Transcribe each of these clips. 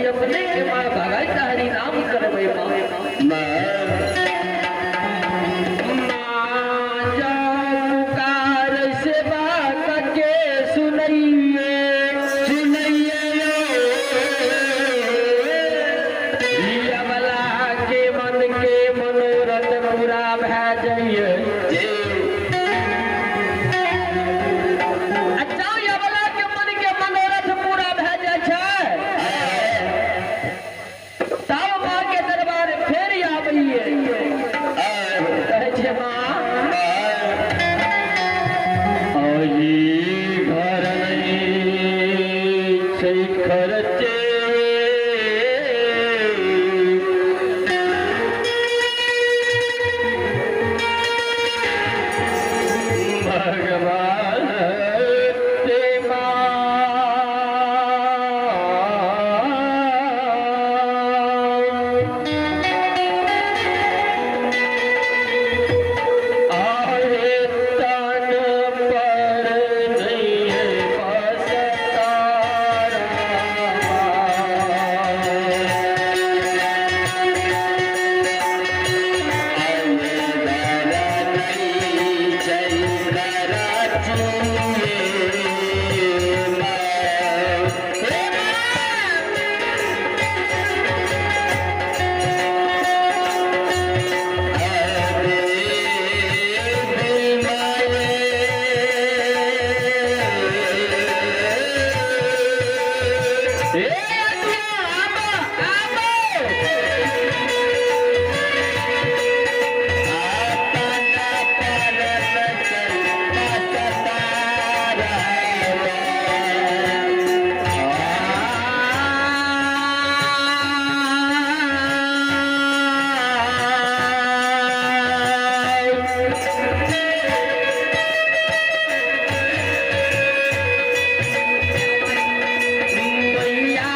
छै अपने के माँ भगत हरि नाम करबै माँ। माँ जा पुकार सेवा के सुनैये सुनैये। अबला के मन के मनोरथ पूरा भए जाइए। अच्छा, अबला के मन के मनोरथ पूरा भए जाइ छै तब माँ के दरबार फेर आबैये, कहै छै माँ अही घर नहीं छै खर्चे, भगवान ते माँ आहे तन पर नहीं बसतारा। ए अटिया, आबो आबो। मैया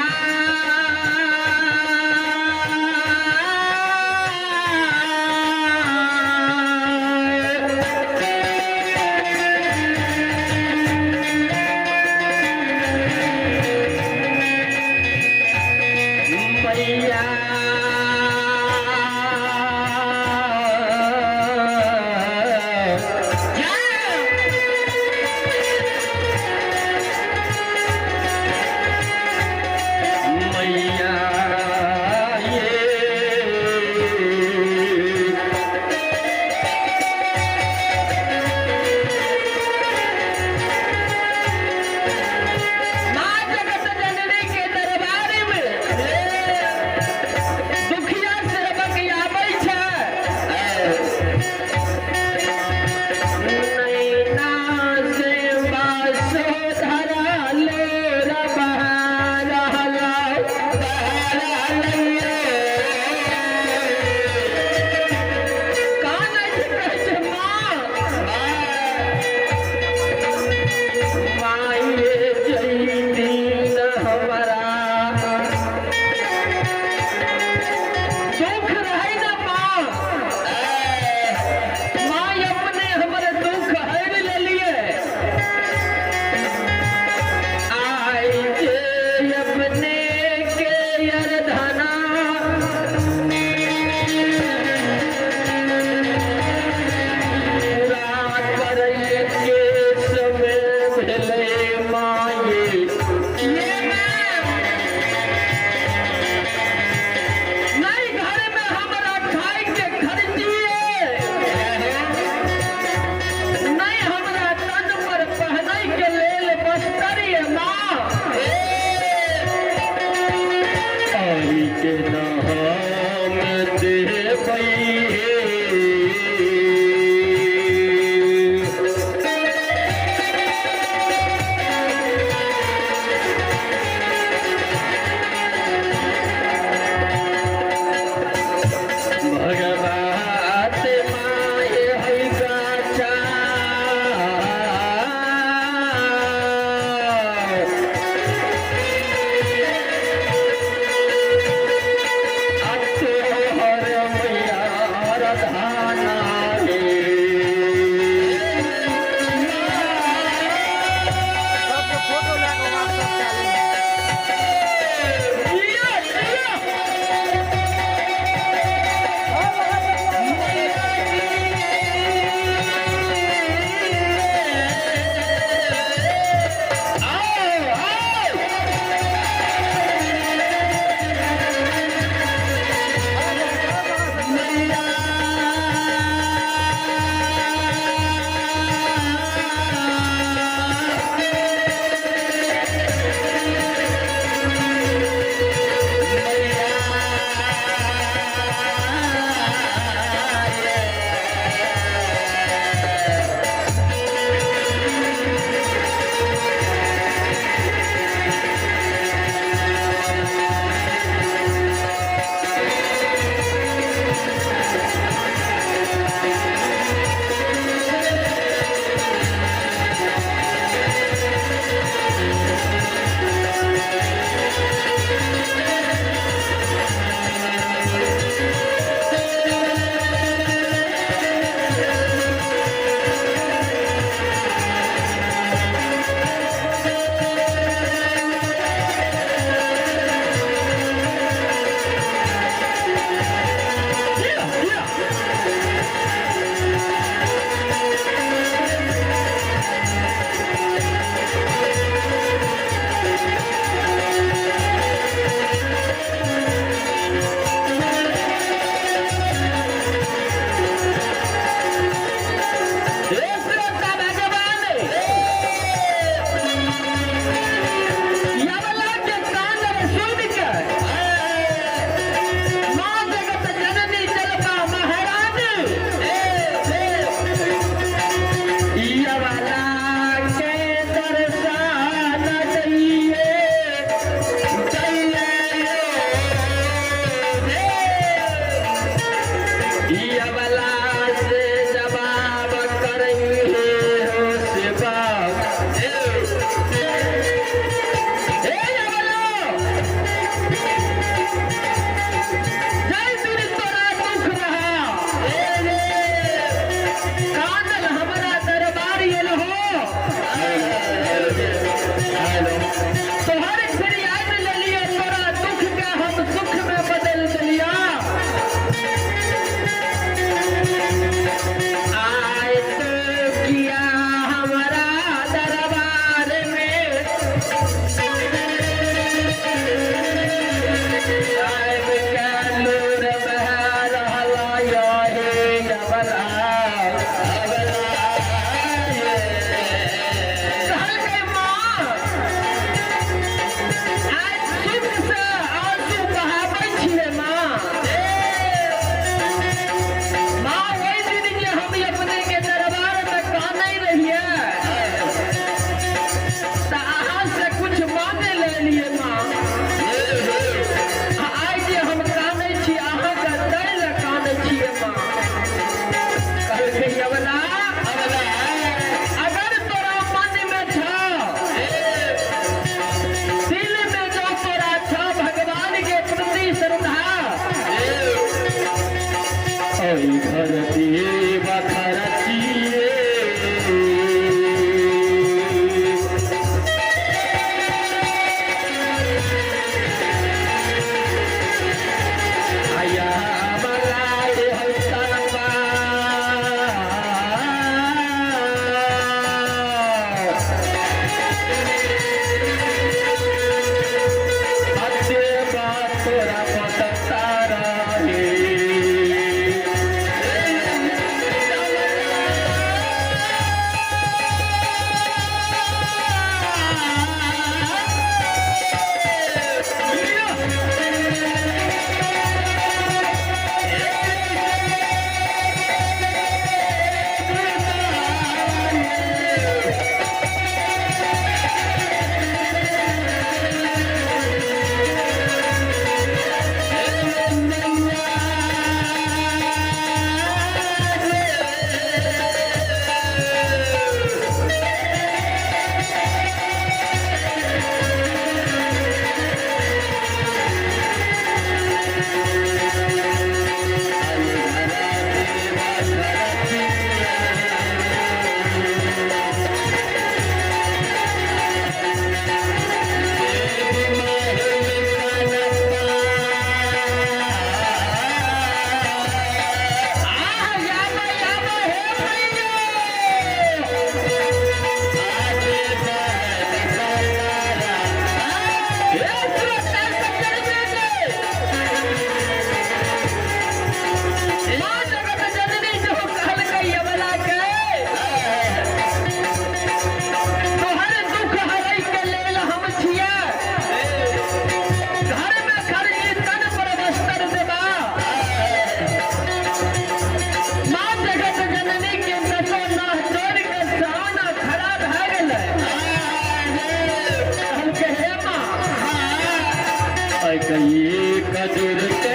भरती बखरचिए। आया बलाय हंसनवा। अच्छे बात तोरा पतता रहे। आह, यामा, यामा, हे भैया। हे श्रोता सज्जन बेटे। माँ जगत जननी जो कहलकै यमला के, तोहर दुख हरै के लेल हम छियै। घर में खर्ची तन पर वस्त्र देबा। माँ जगत जननी के दसो नाह तोड़ के सामना खड़ा भए गेलै। कहलकै, हे माँ, कई कजुर के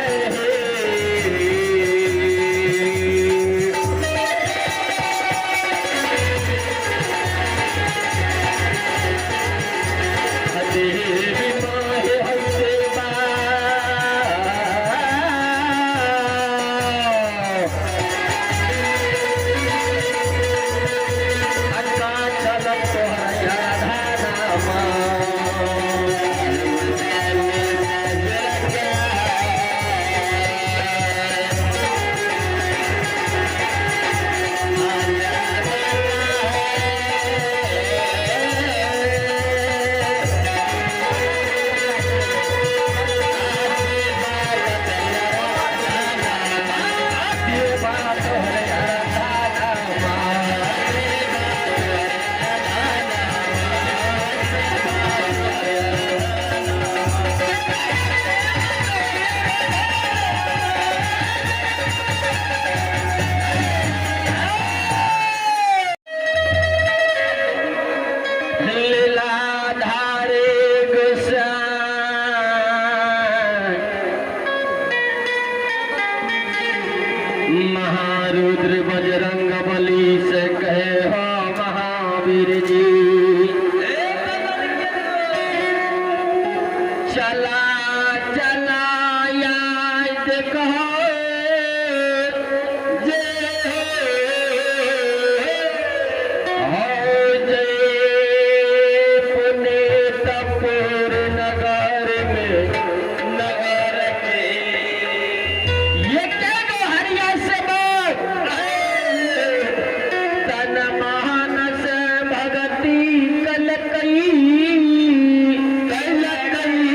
देवी माहे हंसे बा। अक्का चलत तोहर राधा नामा। लीलाधारे गोसाई महारुद्र बजरंग बली से कहे हो महावीर जी, चला चला याद कहो जे हो जय पुनीतपुर नगर में नगर के ये क्या गो हरिया से बात तन मानस भगति कल कई कल कई।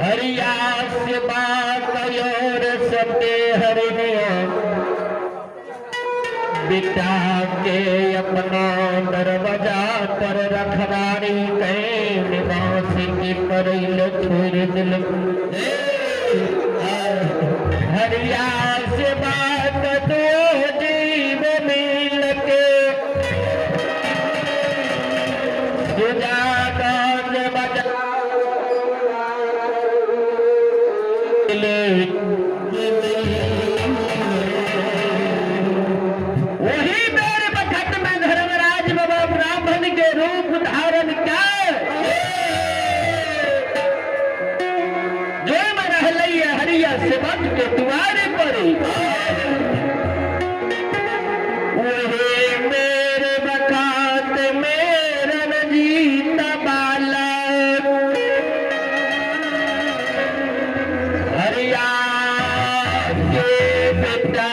हरिया से बात और सत्य हरिया बिटा के अपना दरवाजा पर रखवारी के निवास की करैल छोड़ दिल। हरिया से बात दो जीव मिल के सुजागंज बजा। वही बेर बखत में धर्मराज बाबा ब्राह्मण के रूप धारण कर जो में रहलै हरिया सेवक के दुआरे पर, वही मेरे बखात में रणजीत बाला हरिया के बेटा।